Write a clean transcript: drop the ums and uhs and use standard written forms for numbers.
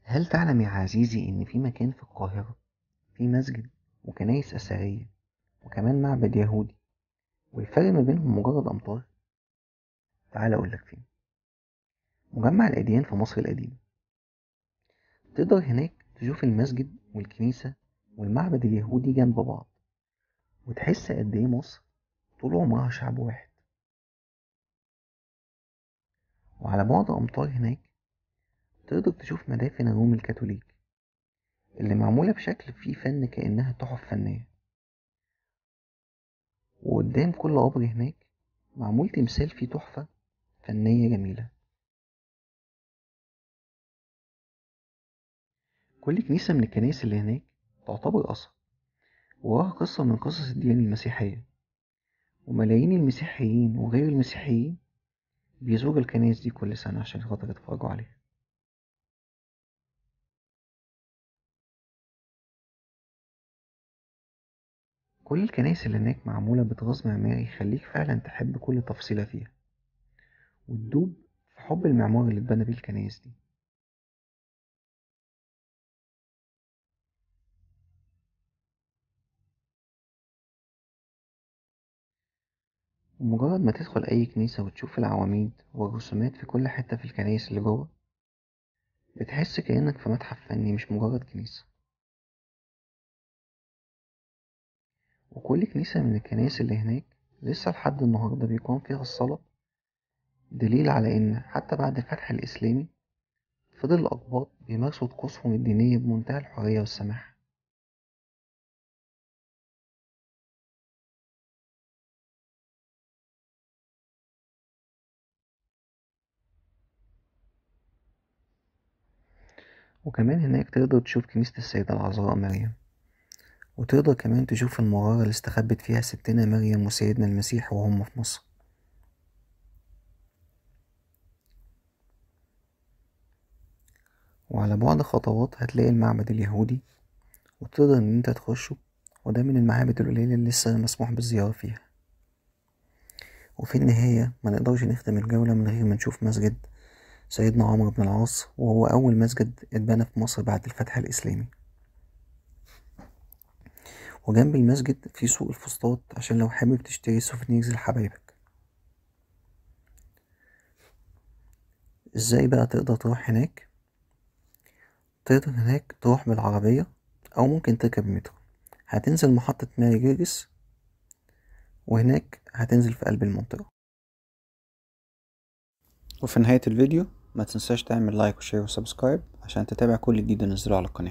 هل تعلم يا عزيزي إن في مكان في القاهرة في مسجد وكنايس أثرية وكمان معبد يهودي، والفرق ما بينهم مجرد أمتار؟ تعال أقولك فين. مجمع الأديان في مصر القديمة. تقدر هناك تشوف المسجد والكنيسة والمعبد اليهودي جنب بعض، وتحس قد إيه مصر طول عمرها شعب واحد. وعلى بعد أمتار هناك تقدر تشوف مدافن الروم الكاثوليك اللي معمولة بشكل فيه فن كأنها تحف فنية، وقدام كل قبر هناك معمول تمثال فيه تحفة فنية جميلة. كل كنيسة من الكنائس اللي هناك تعتبر أثر وراها قصة من قصص الديانة المسيحية، وملايين المسيحيين وغير المسيحيين بيزوروا الكنائس دي كل سنة عشان خاطر يتفرجوا عليها. كل الكنائس اللي هناك معمولة بطراز معماري يخليك فعلا تحب كل تفصيلة فيها وتدوب في حب المعمار اللي اتبنى بيه الكنائس دي. ومجرد ما تدخل أي كنيسة وتشوف العواميد والرسومات في كل حتة في الكنايس اللي جوه، بتحس كأنك في متحف فني مش مجرد كنيسة. وكل كنيسة من الكنائس اللي هناك لسه لحد النهاردة بيقام فيها الصلاة، دليل على إن حتى بعد الفتح الإسلامي فضل الأقباط بيمارسوا طقوسهم الدينية بمنتهى الحرية والسماحة. وكمان هناك تقدر تشوف كنيسة السيدة العذراء مريم، وتقدر كمان تشوف المغارة اللي استخبت فيها ستنا مريم وسيدنا المسيح وهم في مصر. وعلى بعد خطوات هتلاقي المعبد اليهودي وتقدر ان انت تخشه، وده من المعابد القليلة اللي لسه مسموح بالزيارة فيها. وفي النهاية ما نقدرش نختم الجولة من غير ما نشوف مسجد سيدنا عمرو بن العاص، وهو أول مسجد اتبنى في مصر بعد الفتح الإسلامي. وجنب المسجد في سوق الفسطاط عشان لو حابب تشتري souvenirs لحبايبك. ازاي بقى تقدر تروح هناك؟ تقدر هناك تروح بالعربية أو ممكن تركب المترو. هتنزل محطة ماري جرجس وهناك هتنزل في قلب المنطقة. وفي نهاية الفيديو ما تنساش تعمل like و share و subscribe عشان تتابع كل جديد انزله على القناة.